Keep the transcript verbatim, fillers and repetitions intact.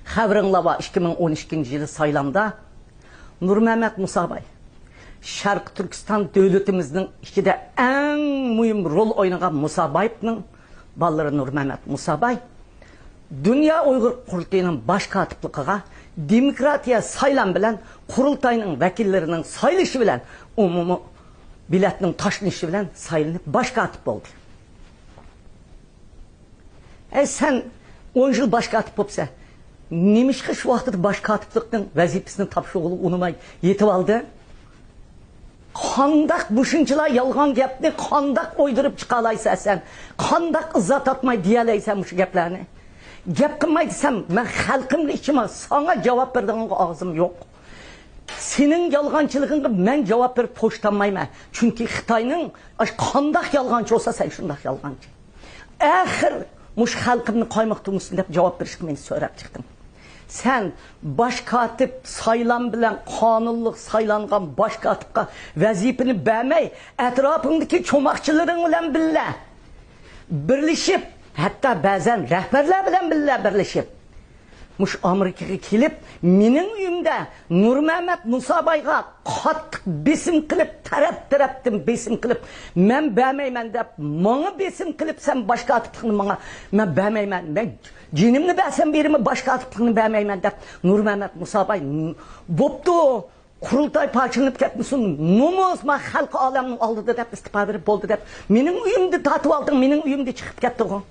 خەۋىرىڭلار بار، ئىككى مىڭ ئون ئىككىنچى يىلى سايلامدا نۇرمەمەت مۇساباي، شەرقىي تۈركىستان دۆلىتىمىزنىڭ ئىچىدە ئەڭ مۇھىم رول ئوينىغان مۇسابايېۋنىڭ بالىلىرى نۇرمەمەت مۇساباي دۇنيا ئۇيغۇر قۇرۇلتىيىنىڭ باش كاتىپلىقىغا دېموكراتىيە سايلام بىلەن قۇرۇلتاينىڭ ۋەكىللىرىنىڭ سايلىشى بىلەن، ئومۇمىي بېلەتنىڭ تاشلىنىشى بىلەن سايلىنىپ باش كاتىپ بولدى. ئەي، سەن ئون يىل باش كاتىپ بوپسەن، نېمىشقا شۇ ۋاقتىدا باش كاتىپلىقنىڭ ۋەزىپىسىنى تاپشۇرغىلى ئۇنىماي يېتىۋالدى؟ قانداق مۇشۇنچىلا يالغان گەپنى قانداق ئويدۇرۇپ چىقالايسەن سەن؟ قانداق ئىزا تاپماي دېيەلەيسەن مۇشۇ گەپلەرنى؟ گەپ قىلماي دېسەم، مەن خەلقىمگە ئىچىمە، ساڭا جاۋاب بېرىدىغانغا ئاغزىم يوق. سېنىڭ يالغانچىلىقىڭغا مەن جاۋاب بېرىپ پوشتانمايمەن. چۈنكى خىتاينىڭ ئاش-، قانداق يالغانچى بولسا، سەن شۇنداق يالغانچى. ئەخىر مۇشۇ خەلقىمنى قايماق تۇرمىسۇن دەپ جاۋاب بېرىشقا مېنى سۆرەپ چىقتىڭ. سەن باش كاتىپ سايلام بىلەن قانۇنلۇق سايلانغان باش كاتىپقا ۋەزىپىنى بەرمەي، ئەتراپىڭدىكى چوماقچىلىرىڭ بىلەن بىللە بىرلىشىپ، ھەتتا بەزەن رەھبەرلەر بىلەن بىللە بىرلىشىپ، مۇشۇ ئامېرىكىغا كېلىپ، مېنىڭ ئۆيۈمدە نۇرمەمەت مۇسابايغا قاتتىق بېسىم قىلىپ، تەرەپ-تەرەپتىن بېسىم قىلىپ، مەن بەرمەيمەن دەپ، ماڭا بېسىم قىلىپ، سەن باش كاتىپلىقنى ماڭا، مەن بەرمەيمەن، مەن جېنىمنى بەرسەم بېرىمەن، باش كاتىپلىقنى بەرمەيمەن دەپ، نۇرمەمەت مۇساباي، بوپتۇ، قۇرۇلتاي پارچىلىنىپ كەتمىسۇن، نومۇس، مانا خەلقى ئالەمنىڭ ئالدىدا دەپ ئىستېپا بېرىپ بولدى دەپ، مېنىڭ ئۆيۈمدە تارتىۋالدىڭ، مېنىڭ ئۆيۈمدە چىقىپ كەتتىغۇ.